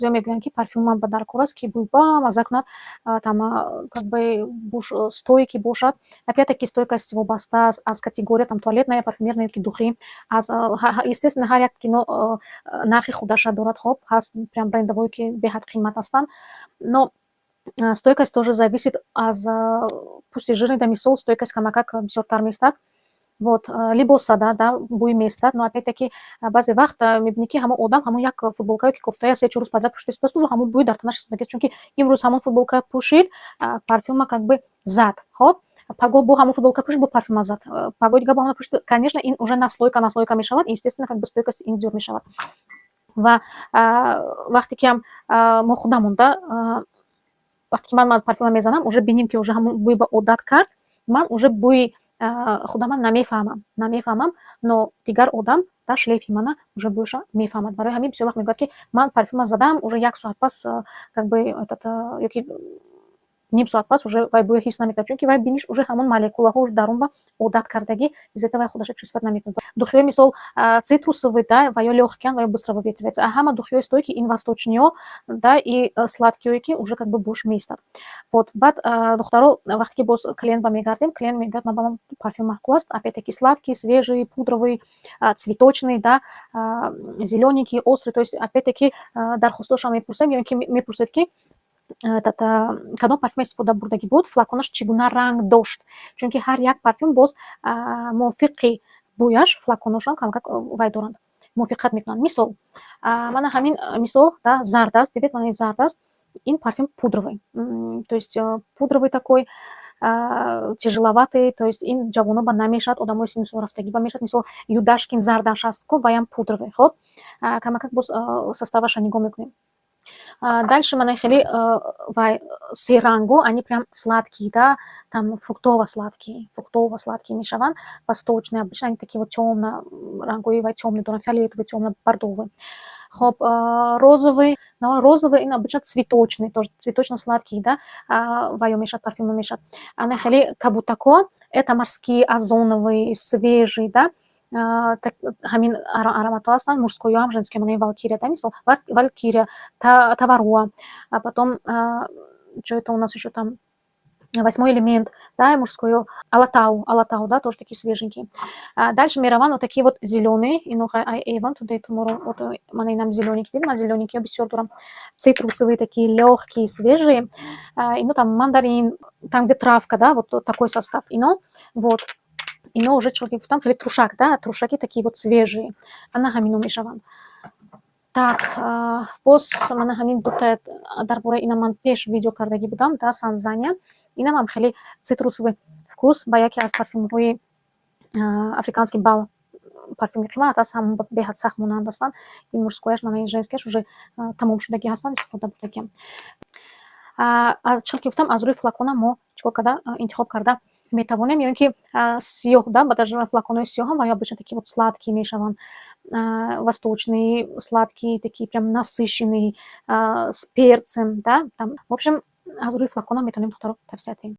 Мегӯянд, ки парфюм ман ба даркор аст, ки бӯй бамазза кунад, там, как бы буш стойкий бошад. Опять-таки, стойкость вобаста аст аз категория, там, туалетная, парфюмерная ки духи. Аз, естественно, ҳар як кино нархи худаша дорад. Хоб, ҳаст прям брендовое, ки беҳад қимат ҳастанд, но стойкость тоже зависит аз, пусть и жирный, да, мисол, стойкость камакак бисёртар меистад. Вот, либоса, да, бӯй меистад, но опять-таки баъзе вақт мебинӣ, ки ҳамон одам ҳамон як футболкае, ки кофтая 3-4 рӯз подряд пӯшида истодааст, ҳамон бӯй дар танаш истодагист, чунки имрӯз ҳамон футболка пӯшид, парфюма как бы зад. Хоб, пагоҳ бо ҳамон футболка пӯшид, бо парфюма зад, пагоҳи дигар бо ҳамон пӯшид. Конечно, ин уже наслойка наслойка мешавад, естественно, как бы стойкости ин зиёд мешавад. Ва вақте ки ҳам мо худамон, да, вақте ки ман парфюма мезанам, уже бинем, ки уже ҳамон бӯй ба одат кард, ман уже бӯи худама намефаҳмам, намефаҳмам, но дигар одам дар шлейфи мана уже бӯяша мефаҳмад. Барои ҳамин бисёр вақт мегӯяд, ки ман парфюма задам, уже як соат пас, как бы, этот, ёки ним соат пас уже вай бӯя ҳис намекунад, чунки вай биниш уже ҳамон молекулаҳо уже дар он ба одат кардагӣ, из этого вай худаша чувствовать намекунад. Духиҳои, мисол, цитрусовый, да, ва ё лёгкий, ва ё быстро выветривается, а ҳама духиҳои стойкий ин восточныйҳо, да, и сладкийҳое, ки уже как бы бӯш меистад. Вот, баъд, духтаро, вақте ки боз клиент ба мегардем, клиент мегӯяд: «Ман ба ман парфюм маъқул аст, опять-таки сладкий, свежий, пудровый, цветочный, да, зелёненький, острый». То есть опять-таки дархостҳошро мепурсем ё ин ки мепурсед, ки этот, кадом парфюм истифода бурдагӣ буд, флаконаш чӣ гуна ранг дошт, чунки ҳар як парфюм боз мувофиқи бӯяш флаконошон камакак вай доранд, мувофиқат мекунанд. Мисол, мана ҳамин, мисол, да, зард аст, дидед, мана ин зард аст, ин парфюм пудровый, то есть пудровый такой, тяжеловатый, то есть ин ҷавоно ба намешавад, одамои синну сол рафтагӣ ба мешавад. Мисол, Юдашкин зардаш аст ку, ваям пудровый. Хоб, камакак боз составаша нигоҳ мекунем. Дальше мана хеле вай серангу, они прям сладкие, да, там фруктово-сладкие, фруктово-сладкие мешаванд, восточные, обычно они такие вот тёмно, рангҳои вай тёмный доранд, фиолетовый, тёмно-бордовый. Хоб, розовый, розовый ин обычно цветочный, тоже цветочно-сладкий, да, вайо мешавад, парфюмо мешавад. Ана хеле кабутако, это морские, озоновые, свежие, да, ҳамин ароматҳо ҳастанд, мужскойҳоам, женскийҳо, мана ин Валкирия, да, мисол, Валкирия, Таваруа, а потом чё это у нас ещё там, Восьмой элемент, да, мужской, Алатау, Алатау, да, тоже такие свеженькие. Дальше мераванд вот такие вот зелёные, ино Avon, Today Tomorrow, вот мана инам зелёненький, дидем, ман зелёненький бисёр дорам, цитрусовые такие, лёгкие, свежие, ино там мандарин, там, где травка, да, вот такой состав, ино, вот, ино уже чӣ гуфтам, хеле трушак, да, трушаки такие вот свежие, ана ҳамино мешаванд. Так, боз мана ҳамин дута, дар бораи ина ман пеш видео кардагӣ будам, да, Санзания, инам ҳам хеле цитрусовый вкус, ба яке аз парфюмҳои Африканский бал, парфюми қимат аст, ҳам беҳад сахт монанд ҳастанд. Ин мужскояш, мана ин женскияш уже тамом шудагӣ ҳастанд, истифода бурдагиам. Аз чӣ ки гуфтам, аз рӯи флакона мо чикор карда интихоб карда метавонем, ё ин ки сиёҳ, да, даже флаконҳои сиёҳам ва ё обычно такие вот сладкие мешаванд, восточные, сладкие, такие прям насыщенные, с перцем, да, там, в общем, аз рӯи флакона метавонем, духтаро, тавсия диҳем.